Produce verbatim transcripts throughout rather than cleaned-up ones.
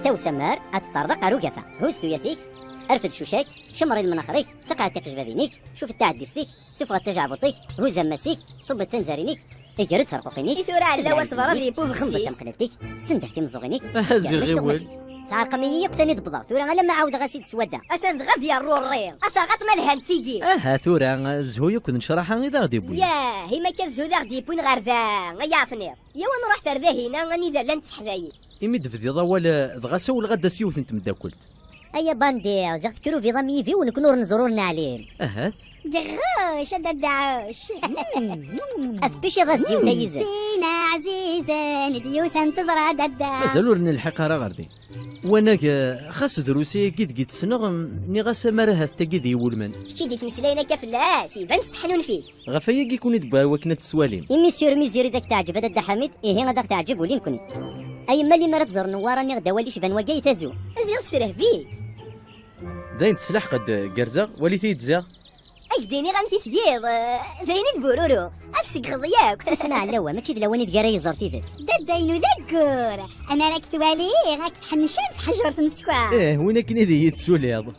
Tawsa mar ad teṭṭerḍeq ar ugafa, huz tuyat-ik, rfed cuca-k, cemmer i lemnaxer-ik, saqɛed tiqejbabin-ik, cufet taɛeddist-ik, sufɣet tajeɛbuṭ-ik, huz ammas-ik, ṣubbet tanzarin-ik, iger-d tarquqin-ik, I tura sebleɛ ɛella waṣber ad lbal-ik, yeww ubexsis. Xemḍet tamqlalt-ik, sendeḥ timeẓẓuɣin-ik, Aha, ssker ziɣ mecṭuq iwel. Masik. Sɛerqem-iyi akk sani d-wwḍeɣ, tura alamma ɛawdeɣ-as-id s wadda. Atan dɣa ad yerrurri, a taɣaṭ ma lhant tigi. Aha, tura, zhu yakk d nnecraḥa i d aɣ-d-iwwin. Yah, i makka d zhu d aɣ-d-yewwin ɣer da, ay aɛefniḍ. Yaw ad nruḥ ar dahina anida llant teḥdayin. Imi d-tebdiḍ awal, dɣa sawleɣ-d-as yiwet n tmeddakelt. Ay abandiɣ, ziɣ tekrubiḍ am yibiw, nekkni ur nẓur ur neɛlim. Ahat. Dɣuc, a dadda Ɛuc. Af piciḍ as-d yiwet ay izen. Sin ɛzizen, d yiwet am teẓra dadda. Mazal ur nelḥiq ara ɣer din. Wanag, xas drus ayagi deg i tt-ssneɣ, nniɣ-as amar ahat tagi d yiwulmen. Kečč i d-yettmeslayen akka fell-as, iban tseḥnunef-ik. Ɣef wayagi i kun-id-wwiɣ i wakken ad tt-twalim. Imi sur Miziri d ak-teɛǧeb a dadda Ḥamid, ihi ad aɣ-teɛǧeb uli nekni. Ay mmal imi ara tẓer Newwara, nniɣ-d awal icban wagi ay tazu. Ziɣ tesrehb-ik. Dayen teslaḥeq-d gerzeɣ, walit-iyi-d ziɣ. Ad k-d-iniɣ amek i tgiḍ, eh, d ayen i d bururu. Ad tseggxeḍ yakk. Susem a ɛlawa, mačči d lawan ideg ara iẓer tidet. Dadda-inu d aggur. Amar ad k-twali, ad k-tḥennec am tḥejret n sskeṛ. Ih, win akken i d iyi-tessuliḍ.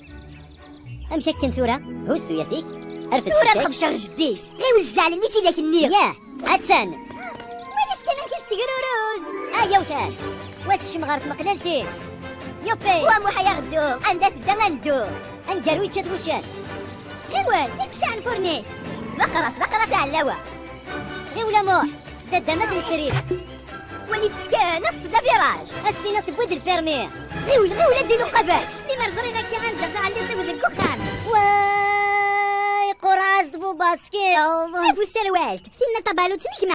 Amek akken tura? Huz tuyat-ik, rfed tura ad xebceɣ jeddi-s. Ɣiwel zzeɛlen i tidak-nni. Yah, attan. Wali-t kan amek i tettegruruz. Ayaw tan. Wa tekcem ɣer tmeqlalt-is. Yupi. Wa Muḥ ay aɣeddu, anda tedda ad neddu. Aneggaru yečča-t wuccen. Ɣiwel, i yesɛan furnit. D aqras, d aqras a ɛlawa. Ɣiwel a Muḥ, s dadda ma tensrit. Walit-tt kan, ad ṭṭef d aviraj. As-tiniḍ tewwi-d lpirmi. Ɣiwel, ɣiwel, ad d-inuq qabel. Limer ẓrin akka ad nǧeɣ taɛelliḍt-iw deg uxxam. Way, qurɛa-s d bu baskiḍ. A bu tserwalt, tinna tabalut-nnek